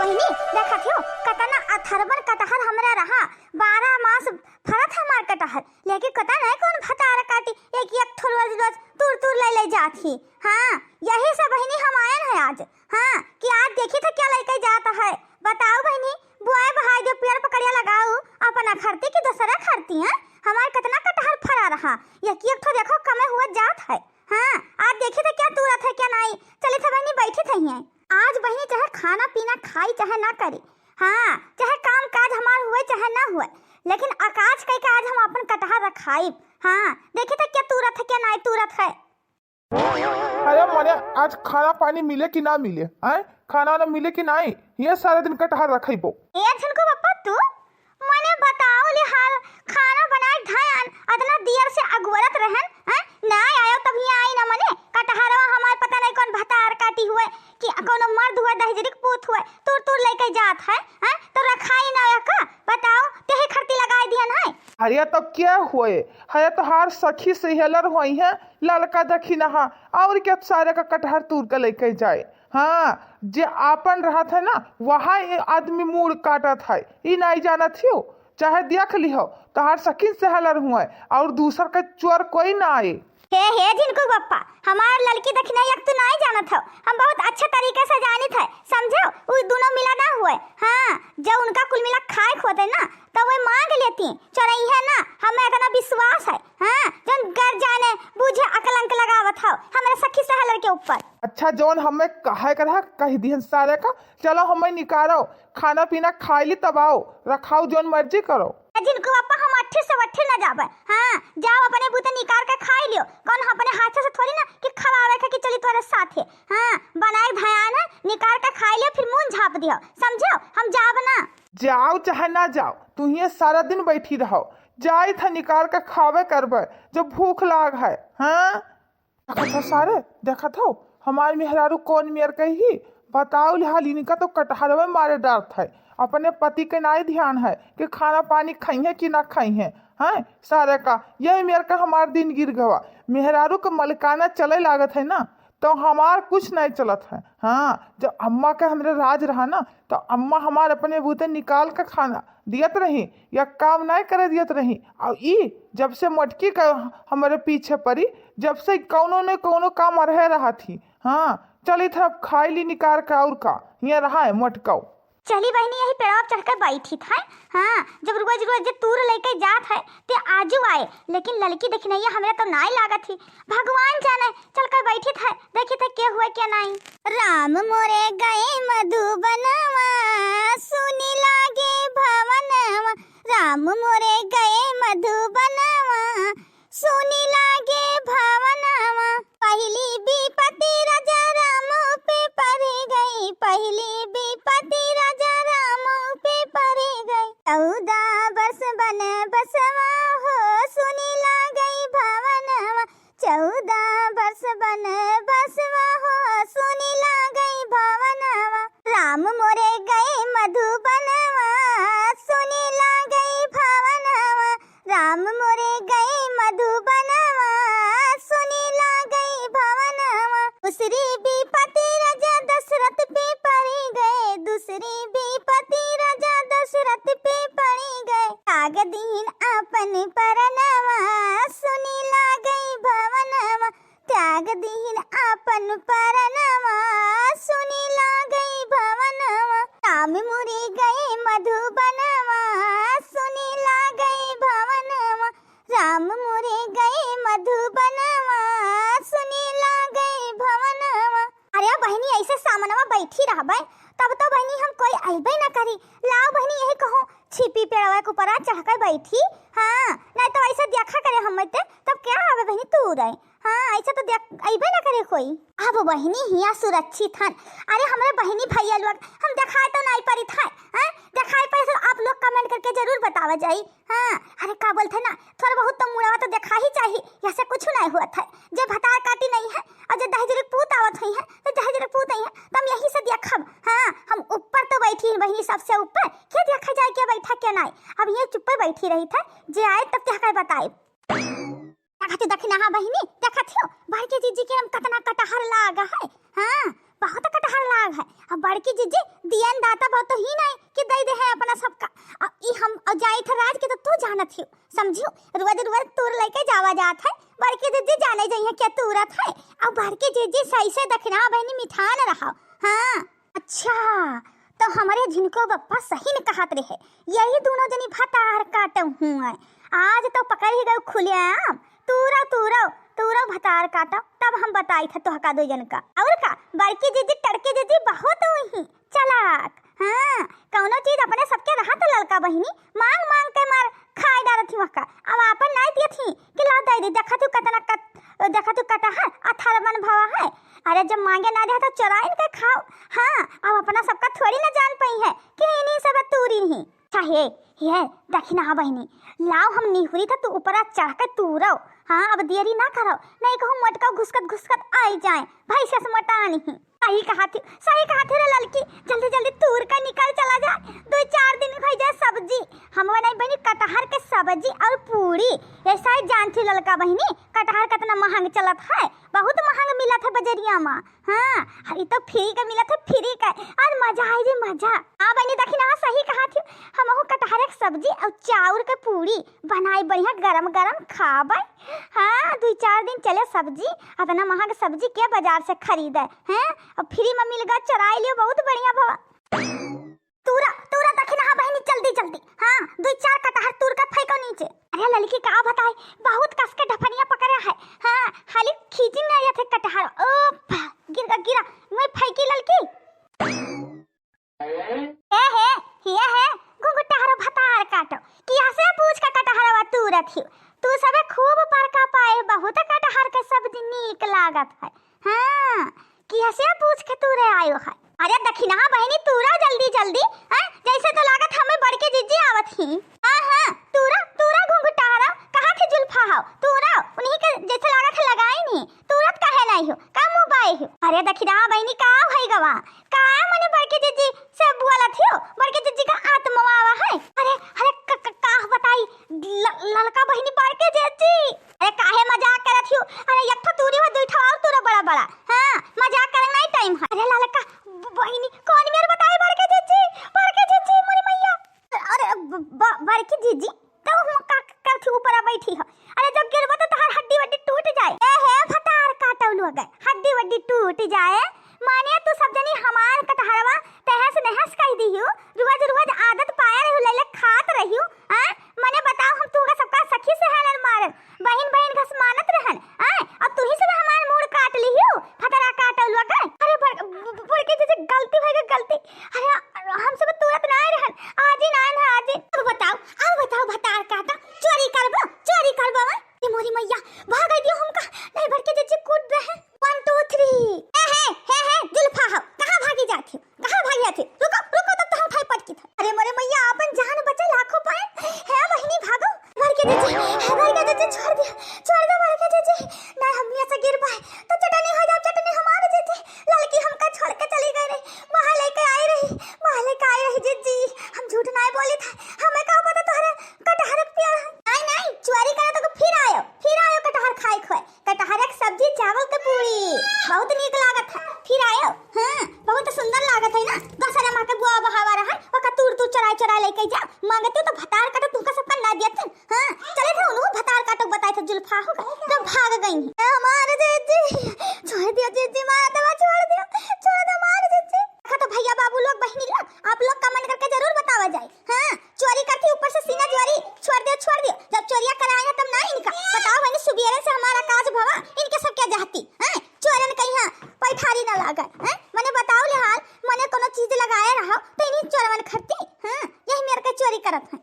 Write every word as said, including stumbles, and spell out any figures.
बहिनी, देखत हो, कतना अथर्वन कटहर हमरा रहा, बारह मास फरत हमार कटहर, लेकिन पता नहीं कौन भतार काटी, एक एक ठो रोज रोज तूर तूर ले ले जात ही। हाँ, यही से बहिनी हम आयन है आज। हाँ, कि आज देखी था क्या लेके जाता है। बताओ बहिनी, बुआए बहाए जो पेड़ पकड़िया लगाओ, अपना खरती की दूसरा खरती है। हमार कितना कटहर फरा रहा, एक एक ठो देखो कमे हुआ जात है। हाँ, आज देखी था क्या तूरत है क्या नहीं। चली था बहिनी, बैठी था ही। आज बहिनी चाहे खाना पीना खाई चाहे ना करी, हाँ, चाहे काम काज हमार हुए चाहे ना हुए, लेकिन अकाज कई के आज हम अपन कटहर रखाइब। हाँ, देखी था क्या तूरत है क्या नहीं तूरत है। अरे मने, आज खाना पानी मिले कि ना मिले, हैं? खाना ना मिले कि नहीं, ये सारा दिन कटहर रखइबो। ए झिनकू बप्पा, तू मने बताओ ले हाल, खाना बनाए धयान, अतना दियर से अगुवरत रहन, हैं? ना आयो तब हियाँ आई ना मने, कटहरवा हमार पता नहीं कौन भतार काटी हुए, कि कौनो मर्द हुए, दहिजरी के पूत हुए, तूर तूर लेके जात है, हैं? तो रखाई ना है का? बताओ, तेहे खरती लगाए दिहन है। अरे तो क्या हुए, है तोहार सखी सहेलर होई है, ललका दखिनहा, और क्या सारे का कटहर तूर के लेके जाए। हाँ, जे आपन रहत है ना, वहाँ ये आदमी मूड़ काटत है, ई नहीं जानत हियो। चाहे देख लिहो, तोहार सखी सहेलर हुए, और दूसर के चोर कोई ना आए। हे, हे झिनकू बप्पा, हमार ललकी दखिनहा एक तू नहीं जानत हो, हम बहुत अच्छा तरीका से जानित है, समझो, उ दोनों मिला ना हुए। हाँ, जब उनका कुल मिला खाए होते ना, तो वे मांग लेती, चोरई है ना, हमें इतना विश्वास है। हाँ, जौन गैर जाने बूझे अकलंक लगावत हो, हमारे सखी सहेलर के ऊपर। अच्छा, जौन हमें कहे के रहा, कह दिहन सारे का, चलो हमें निकालो, खाना पीना खाई ली तब आओ, रखाओ जौन मर्जी करो। ए झिनकू बप्पा, हम अट्ठे से वट्ठे न जाबे। हाँ, जाओ अपने बूते निकार के खाई लियो। कौन अपने हाथे से थोड़ी ना कि खवावे के कि चली तोरे साथे। हाँ, बनाए धयान है, निकार के खाई लियो, फिर मुंह झाप दियो, समझो? हम जाब ना। जाओ चाहे ना जाओ, तू हिये सारा दिन बैठी रहो। जाई था निकार के खावे करबे, जब भूख लाग है। हाँ, देखत हो सारे, देखत हो, हमार मेहरारू कौन मेर कही? बताओ ले हाल, इनका तो कटहरवे मारे डरत है, अपने पति के नाई ध्यान है कि खाना पानी खइहे कि ना खइहे। हैं, सारे का यही मेर का हमार दिन गिर गवा। मेहरारू के मलिकाना चले लागत है ना, तो हमार कुछ नहीं चलत है। हाँ, जब अम्मा के हमरे राज रहा ना, तो अम्मा हमार अपने बूते निकाल के खाना दियत रही या काम नहीं करे दियत रही। और ई जब से मोटकी का हमरे पीछे पड़ी, जब से कौनो न कौनो काम अरहे रहा थी। हाँ, चली था अब खाई ली निकार के, और का हियाँ रहा है मोटकाऊ। चली बहिनी, यही पेड़वा पे चढ़ के बैठी था। हाँ, जब रोज रोज जे तूर लेके जात है, ते आजू आए, लेकिन ललकी दखिनहा हमरे तो नाई लागत ही। भगवान जाने, चल के बैठी था, देखी था के हुए के नाई। राम मोरे गए मधुबनवा, सुनी लागे भवनवा। राम मोरे गए मधुबनवा, सुनी लागे भवनवा। पहली विपत्ति राजा राम पे पड़ गई, पहली विपत्ति राजा राम पे पड़ गई। चौदह वर्ष बनबसवा हो, सुनी लागई भवनवा। चौदह वर्ष बनबसवा हो, सुनी लागई भवनवा। राम मोरे गए मधुबनवा, सुनी लागई भवनवा। राम मोरे गए मधुबनवा, सुनी लागई भवनवा। दूसरी विपत्ति राजा दशरथ पे पड़ गए, दूसरी विपत्ति राजा दशरथ पे पड़ गए। त्याग दीन अपन परनवा, सुनी लागई भवनवा। त्याग दीन आपन परनवा, सुनी लागई भवनवा। राम मोरे गए मधुबनवा, सुनी लागई भवनवा। राम मोरे गए मधुबनवा, सुनी लागई भवनवा। अरे बहिनी, ऐसे सामनवा बैठी रहबे, तब तो बहिनी हम कोई अइबे न करी। लाओ बहिनी, यही कहो, छिपी पेड़वा के ऊपर चढ़ के बैठी। हाँ, नहीं तो ऐसे देखा करे हम ते, तब क्या आवे बहिनी तू रहे। हाँ, ऐसे तो देख, अइबे ना करे कोई। अब बहिनी हिया सुरक्षित हन। अरे हमरे बहिनी भैया लोग, हम देखाए तो नहीं परित है, हैं? देखाए परित तो आप लोग comment करके जरूर बतावा जाई। हाँ, अरे का बोलते ना, थोड़ा बहुत तो मुड़वा तो देखा ही चाहिए, ऐसे कुछ नहीं हुआ था। जे भतार काटी नहीं है और जे दहेजरी पूत आवत हुई है, तो दहेजरी पूत आई है, तो हम यहीं से देखब। हाँ, हम ऊपर तो बैठी हैं बहिनी, सबसे ऊपर। क्या देखा जाए क्या बैठा क्या नहीं, अब ये चुप्पे बैठी रही था, जे आए तब देखा बताए। देखत हो दखिनहा बहिनी, देखत हो, बड़के जीजी के हम कतना कटहर लाग है। हाँ, बहुत कटहर लाग है। अब बड़की जिज्जी दियन दाता बहुत तो ही नहीं कि दे दे है अपना सबका। अब ई हम और जाई थे राज के तो तू जानत हियो, समझियो, रोज रोज तूर लेके जावा जात है। बड़की जिज्जी जाने जइहे क्या तूरत है। अब बड़की जिज्जी सही से दखिना बहिनी मिठान रहा। हाँ। अच्छा, तो हमरे झिनको बप्पा सही न कहत रहे, यही दोनों जनी भतार काटउ हुआ। आज तो पकड़ ही गयो खुलेआम। तूरउ, तूरउ, तूरउ भतार काटउ, तब हम बताई थे तोहका दो जन का। और का, बड़की जिज्जी, टड़की जिज्जी बहुत हुई ही चालाक। हाँ, कौनो चीज अपने सबके रहा तो ललका बहिनी मांग मांग के मार खाए डारत ही वहका। अब आपन नाई दियत ही कि ला दे दी, देखा तू कतना कट, देखा तू कटहर अथरमन भवा है। अरे जब मांगे ना दे तो चोराइन के खाओ। हाँ, अब अपना सबका थोड़ी ना जान पाई है कि इन्हीं सब तूरी ही। अच्छा हे, हे, दखिना बहिनी, लाओ हम निहुरी था तू ऊपरा चढ़ के तूरउ। हाँ, अब देरी ना करउ, नहीं कहूँ मोटका घुसकत घुसकत आई जाए, भैंस से मोटा नहीं। सही कहत ही, सही कहत ही रे ललकी, जल्दी जल्दी तूर के निकल चला जाए, दो चार दिन होइ जाए सब्जी। हम बनाई बनी कटहर के सब्जी और पूरी। ऐसा ही जानत ही ललका बहिनी, कटहर कितना महंग चलत है, बहुत महंग मिलत है बजरिया मा। हाँ, अरे तो फ्री का मिलत है, फ्री का। आज मजा आई जी, मजा। हाँ बहिनी, दखिना, हाँ, सही कहत ही, हमहू कटहर के सब्जी और चाउर के पूरी बनाई, बढ़िया गरम गरम खाबे। हाँ, दो चार दिन चले सब्जी, इतना महंग सब्जी के बाजार से खरीदे हैं? अब फ्री में मिल गया, चुराई लियो, बहुत बढ़िया भवा। तूरा, तूरा दखिना, हाँ बहिनी, जल्दी जल्दी। हाँ, दो चार कटहर तूर के फेंको नीचे। अरे ललकी का बताई, बहुत कस के ढफनिया पकड़ा है। हाँ, हाली खींची ना ये थे कटहर। ओ बा, गिर गा, गिरा, मैं फेंकी ललकी। हे हे, हिया हे, घुंघटारो भतार काटो, किया से पूछ के कटहरवा तूरत हियो? तू सबे खूब बरका पाए, बहुत कटहर के सब्जी नीक लागत है। हाँ, किया से पूछ के तूरे आयो है? अरे दखिना बहिनी, तूरा जल्दी जल्दी, हैं? जैसे तो लागत हमें बड़के जिज्जी आवत ही। हाँ हाँ, तूरा, तूरा घुंघटारो, कहा थे जुल्फा हो, तूरा, उन्हीं के जैसे लागत है लगाई नहीं। तुरत काहे नाई हो? का मुँह बाए हो? अरे दखिना बहिनी, का भई गवा? का मने बड़के जिज्जी से बोलत हो? बड़के जिज्जी का आत्मा आवा है? अरे, अरे, क-, क-, का बताई? ल-, ललका बहिनी बड़के जिज्जी। अरे काहे मजाक करत हो? अरे एक ठो तूरी हो, दुई ठो और तूरा बड़ा बड़ा। हाँ, मजाक करे नाई टाइम है। अरे ललका ब-, बहिनी, कौन मेर बताई बड़के जिज्जी? बड़के जिज्जी, मोरी मैया। अरे ब-, ब-, बड़की जिज्जी, तो हम का क-, करथी ऊपरा बैठी हो? अरे जब गिरबो तो तोहार हड्डी वड्डी टूट जाए। ए हे भतार काटो लोग, हड्डी वड्डी टूट जाए। माने तू सब जनी हमार कटहरवा तहस नहस कह दी हो। रोज रोज आदत पाया रही, ले ले खात रही हो। हाँ? मने बताओ, हम तू का सबका सखी से हेलन मारन, बहिन बहिन घसमानत रहन, आय, अब तू ही सब हमार मूड़ काट लिहियो, फतरा काटल लोग। अरे बड़-, ब-, ब-, बड़के जिज्जी गलती होइ गई, गलती। अरे हम सब तुरत ना रहन, आज ही ना है, आज ही। अब बताओ, अब बताओ, भतार काटा, चोरी करबो, चोरी करबो, हाँ? ये मोरी मैया, भाग दियो हमका, नहीं बड़के जिज्जी कूट दे है। One, two, three। ए हे, हे, हे, जुल्फा हो, कहाँ भागी जात हो? कहाँ भागी जात हो? रुको, रुको, तब तो हम उठाई पटकी था। अरे मोरे मैया, आपन जान बचे लाखों पाए। हे बहिनी, भागो। बड़के जिज्जी, हे बड़के जिज्जी, छोड़ दिया, छोड़ दो बड़के जिज्जी। ना हम यहाँ से गिर पाए, तो चटनी हो जाओ, चटनी हमारे जिज्जी। लड़की हमका छोड़ के चली गई रही, वहाँ लेके आई रही, वहाँ लेके आई रही जिज्जी। हम झूठ ना बोली था, हमें का पता तोहरे कटहर के पेड़ है। नहीं, नहीं, चोरी करे तो फिर आयो, फिर आयो कटहर खाए खोए। कटहरक सब्जी चावल के पूरी बहुत नीक लागत है। फिर आयो, हाँ, बहुत सुंदर लागत है ना। दशहरा माँ के बुआ बहावा रहा, ओका तूर तूर चोराई चोराई लेके जा। मांगते तो भतार काटो तुमका सबका ना दियत है। हाँ, चले थे उन्हों भतार काटो बताए थे जुल्फा होगा, तो भाग गई है। ए, हमारे जिज्जी, छोड़ दियो जिज्जी, मार दवा, छोड़ दियो, छोड़ दो मार जिज्जी। देखा तो भैया बाबू लोग, बहिनी लोग, आप लोग comment करके जरूर बतावा जाए। हाँ, चोरी करती ऊपर से सीना जोरी, छोड़ दियो, छोड़ दियो। जब चोरिया कराए ना तब ना इनका बताओ, मैंने सुबेरे से हमारा काज भवा, इनके सब क्या जाती, हैं? चोरन कहीं हाँ पैठारी ना लागे, हैं? मने बताओ ले हाल, मने कोनो चीज लगाए रहो तो इन्हीं चोरवन खरती, हाँ? यही मेरे के चोरी करत है।